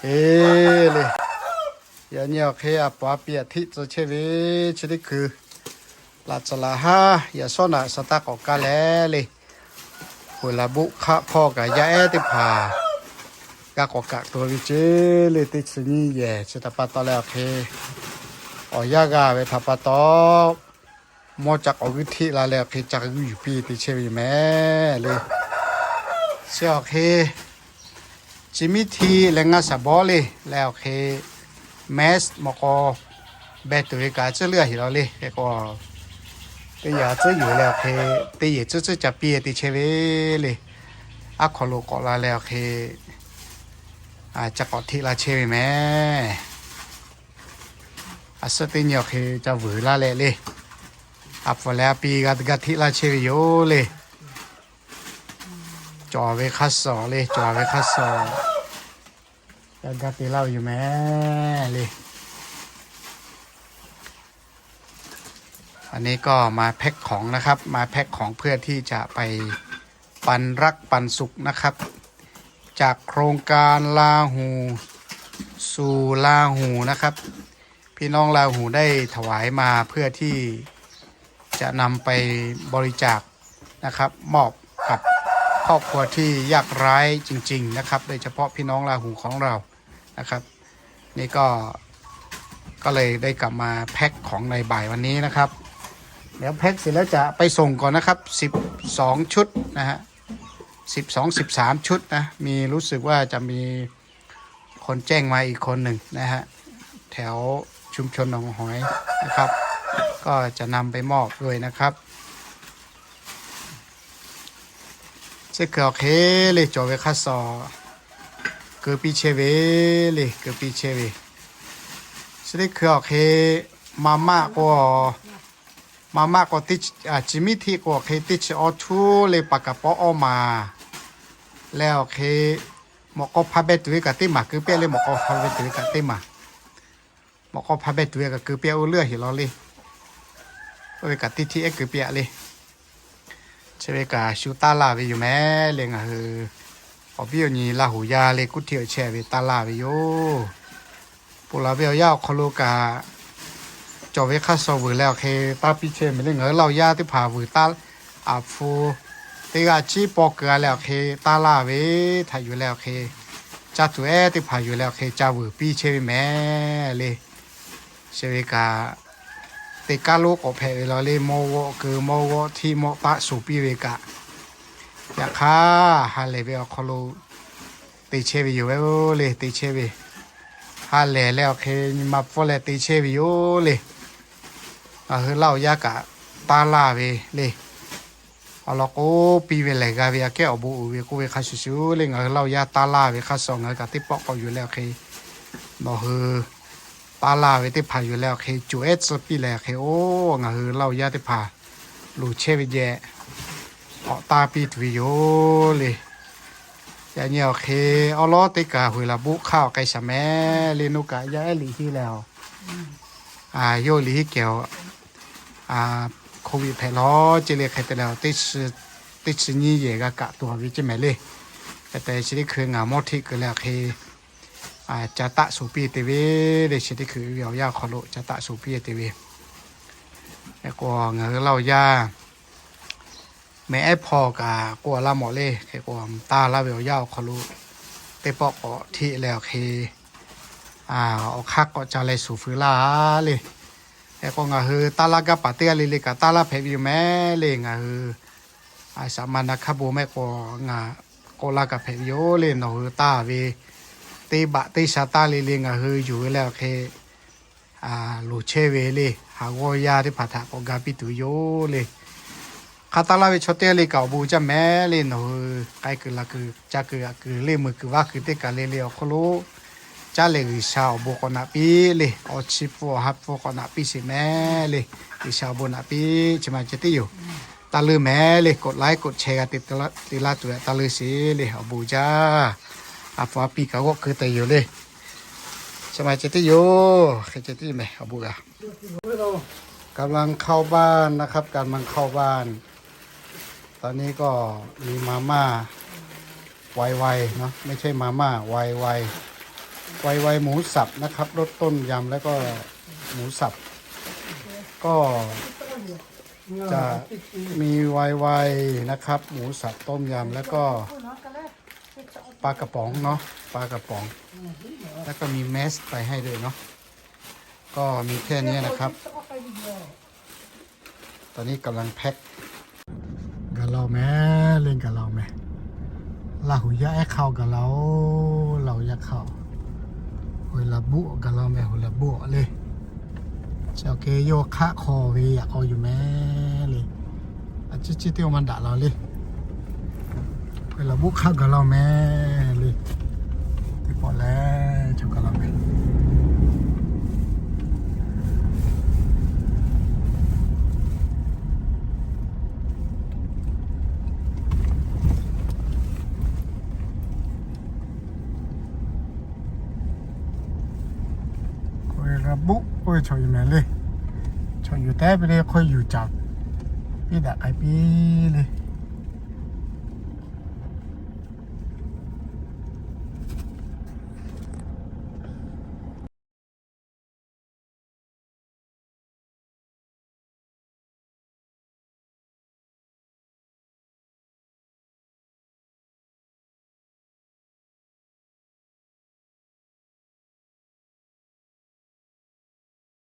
Eˬ le, yaꞈ nyi awˬ hk'e a paˍ a piˇ aꞈ hteˆ tcuh chehˇ ve chi teˇ hkui, laꞈ tcuh laꞈ haˉ yaꞈ shawˉ naꞈ sa taˇ k'awꞈ kaˇ leh le, huiˍ laˬ buˆ hk'aˆ hpawˇ kaꞈ yaˇ ehˉ teˇ hpaˍ g'a k'awꞈ kaꞈ tuˬ ve ceˇ le. Teˇ chi nyiˇ yehˬ chi htaꞈ pa taw leh awˬ hk'e, awˬ yanˇ g'a ve htaꞈ pa taw, mawˇ ca k'awꞈ g'uiˇ hteˆ la leh awˬ hk'e ca g'uiˇ yuˬ piˇ te chehˇ ve yoˬ mehˍ le. Chi awˬ hk'e, chi miˉ htiˆ leh ngaˇ shaˍ bawˉ le leh awˬ hk'e, mask mawꞈ k'aw beh tuˬ ve kaꞈ tcuhˉ leuˉ a heˍ law le. Hk'e k'o, teˇ yanˇ tcuhˉ yuˬ leh awˬ hk'e, teˇ yehˬ tcuhˉ tcuhˉ ca piˇ te chehˇ ve le. Aˉ hk'aw lo k'awꞈ la leh awˬ hk'e, ca k'awꞈ hteˆ la chehˇ ve mehˍ. A suhˉ teˇ nyi awˬ hk'e ca vuiˬ laˇ leh le, a pfuhˍ leh a pi g'a g'a hteˆ laˇ chehˇ ve yoˬ le. Cawˬ ve hk'aˇ suh le, cawˬ ve hk'aˇ suh g'a g'a te laˇ ve yoˬ mehˍ le. อันนี้ก็มาแพ็คของนะครับ มาแพ็คของเพื่อที่จะไป ปันรักปันสุขนะครับ จากโครงการลาหูสู่ลาหูนะครับ พี่น้องลาหูได้ถวายมาเพื่อที่จะนำไปบริจาคนะครับ มอบกับครอบครัวที่ยากไร้จริงๆนะครับ โดยเฉพาะพี่น้องลาหูของเรานะครับ นี่ก็ ก็เลยได้กลับมาแพ็คของในบ่ายวันนี้นะครับ เดี๋ยวแพ็คเสร็จแล้วจะไปส่งก่อนนะครับ สิบสอง ชุดนะฮะ สิบสอง สิบสาม ชุดนะ มีรู้สึกว่าจะมีคนแจ้งมาอีกคนหนึ่งนะฮะ แถวชุมชนหนองหอยนะครับ ก็จะนำไปมอบด้วยนะครับ Chi teˇ hkui awˬ hk'e le cawˬ ve hk'aˇ suh keu piˇ chehˇ ve le, keu piˇ chehˇ ve. Chi teˇ hkui awˬ hk'e, maˇ maˆ k'o, maˇ maˆ k'o, chi miˉ htiˆ k'o awˬ hk'e teˇ chi awˇ htuˉ le paˍ kaꞈ pawˆ awˇ maˬ leh awˬ hk'e, mawꞈ k'aw hpa beh tuˬ ve kaꞈ teˇ maˬ keu piˇ le, mawꞈ k'aw hpa beh tuˬ ve kaꞈ teˇ maˬ, mawꞈ k'aw hpa beh tuˬ ve kaꞈ keu piˇ oˇ leuˉ a heˍ law le. Oˇ ve kaꞈ teˇ htiˆ ehˉ keu piˇ le. Chi ve kaꞈ shu taˇ laˇ ve yoˬ mehˍ le. Ngaˬ hui awˬ viˉ awˬ nyi Laˇ huˍ yaˇ le kuˇ htiˇ awˬ chehˇ ve taˇ laˇ ve yoˬ. Ponˬ laˬ ve awˬ yanˇ awˬ hk'aw lo kaꞈ, cawˬ ve hk'aˇ suh vuiˬ leh awˬ hk'e taˇ piˇ chehˇ mehˍ le. Ngaˬ hui Laˇ huˍ yaˇ teˇ hpaˍ vuiˬ taˇ, aˬ hpu teˇ g'aˇ ciˉ paw keu a leh awˬ hk'e taˇ laˇ ve htaꞈ yuˬ leh awˬ hk'e, caˇ tuˬ ehˉ teˇ hpaˍ yuˬ leh awˬ hk'e ca vuiˬ piˇ chehˇ ve mehˍ le. Chi ve kaꞈ, teˇ kaˉ lonˉ k'awꞈ hpehꞈ ve law le, mawˇ g'awˆ keu mawˇ g'awˆ htiˇ mawˇ taˆ shuˍ piˇ ve kaꞈ, yaꞈ hk'aˇ ha lehˬ ve awˬ hk'aw lo te chehˇ ve yoˬ le, te chehˇ ve. Ha lehˬ leh awˬ hk'e nyi ma pfuhˇ leh te chehˇ ve yoˬ le. Ngaˬ hui Laˇ huˍ yaˇ kaꞈ taˇ laˇ ve le. Awˬ lawn k'o, piˇ ve lehˬ g'a ve aꞈ kehˉ awˬ bon uiˍ ve k'oˆ ve hk'a shuˍ shuˍ le, ngaˬ hui Laˇ huˍ yaˇ taˇ laˇ ve hk'aˇ suh ngaˬ hui kaꞈ teˇ pawˆ k'awꞈ yuˬ leh awˬ hk'e, nawˬ hui taˇ laˇ ve teˇ hpaˍ yuˬ leh awˬ hk'e, cuˬ ehˉ tcuh piˇ leh awˬ hk'e, oˇ ngaˬ hui Laˇ huˍ yaˇ teˇ hpaˍ loˍ chehˇ ve jehˬ k'awꞈ taˇ piˇ tuˬ ve yoˬ le. Yaꞈ nyi awˬ hk'e, awˉ lawˉ teˇ kaˬ huiˍ laˬ buˆ hk'aˇ awˬ k'ai shaˍ mehˍ le. Nuˇ kaꞈ yaˇ ehˉ liꞈ hiˉ leh, yawˇ liꞈ hiˉ kehˬ, COVID hpehꞈ law ceˇ le hk'e te leh, teˇ chi nyiˇ yehˬ g'a kaꞈ tuˬ ve ceˇ mehˍ le. Hk'e te chi teˇ hkui ngaˬ mawˇ htiˆ keu leh awˬ hk'e, ca taˆ shuˍ piˇ te ve le. Chi teˇ hkui ve awˬ yanˇ awˬ hk'aw lo ca taˆ shuˍ piˇ te ve. Hk'e k'o, ngaˬ hui Laˇ huˍ yaˇ mehˍ ehˉ hpawˇ kaꞈ k'oˆ a laˇ mawˬ le. Hk'e k'o, taˇ laˇ ve awˬ yanˇ awˬ hk'aw lo teˇ pawˆ k'awꞈ htiˆ leh awˬ hk'e, awˬ hk'aˇ k'awꞈ ca leh shuˍ feu laˇ le. Hk'e k'o, ngaˬ hui taˇ laˇ gaˇ paˍ teˇ g'aˇ le le kaꞈ taˇ laˇ hpehꞈ ve yoˬ mehˍ le. Ngaˬ hui saˍ ma na hkaˇ bon mehˆ k'o, ngaˬ k'oˆ laˇ kaꞈ hpehꞈ ve yoˬ le. Nawˬ hui taˇ ve teˇ baꞈ teˇ sha taˇ le le ngaˬ hui yuˬ ve leh awˬ hk'e, loˍ chehˇ ve le. Haˍ g'awˇ yaˇ teˇ hpaˍ htaꞈ k'awꞈ ga piˇ tuˬ yoˬ le. Hk'a taˇ laˇ ve chaw teˇ g'aˇ le kaꞈ awˬ bon jaˇ mehˍ le. Nawˬ hui k'ai kuiˬ la kuiˬ ca kuiˬ aꞈ kuiˬ le meuˬ kuiˬ vaˇ kuiˬ teˇ kaˬ le le awˬ hk'aw lo, caˇ lehˬ G'uiˬsha awˬ bon k'awꞈ naꞈ piˇ le. Awˬ chi pfuhˇ awˬ ha pfuhˇ k'awꞈ naꞈ piˇ sheˍ mehˍ le. G'uiˬsha awˬ bon naꞈ piˇ. Chi ma ceh tiˉ yoˬ. Taˇ leuˇ mehˍ le. กดไลค์ กดแชร์ กันติดตลอด ติดตาม taˇ leuˇ sheˍ le. Awˬ bon jaˇ. A pfuhˇ a piˇ kaꞈ g'awˆ keu te yoˬ le. Chi ma ceh tiˉ yoˬ. Hk'e ceh tiˉ yoˬ mehˍ awˬ bon g'a กำลังเข้าบ้านนะครับ กำลังเข้าบ้าน ตอนนี้ก็มีมาม่า ไวๆ เนาะ ไม่ใช่มาม่า ไวๆ ไวไวหมูสับนะครับ รสต้มยำแล้วก็หมูสับ ก็จะมีไวไวนะครับ หมูสับต้มยำ แล้วก็ปลากระป๋องเนาะ ปลากระป๋อง แล้วก็มีแมสไปให้ด้วยเนาะ ก็มีแค่นี้นะครับ ตอนนี้กำลังแพ็ค Gaˬ la-oˬ mehˍ le, gaˬ la-oˬ mehˍ. Laˇ huˍ yaˇ ehˉ hk'aˇ gaˬ la-oˬ, Laˇ huˍ yaˇ hk'aˇ. Hoˬ laˬ buˆ gaˬ la mehˍ, hoˬ laˬ buˆ le. Chi awˬ hk'e yawˇ hk'aˆ hk'aw ve yaꞈ k'aw yuˬ mehˍ le. A ciˉ ciˉ teˇ maˇ daꞈ la le. Hoˬ laˬ buˆ hk'aˆ gaˬ la mehˍ le. Teˇ pawˆ leh chaw gaˬ la mehˍ. Hoˬ laˬ buˆ k'oˆ ve chaw yuˬ mehˍ le. Chaw yuˬ tehˉ piˇ le, hk'aw yuˬ caˍ piˇ daꞈ k'ai piˇ le.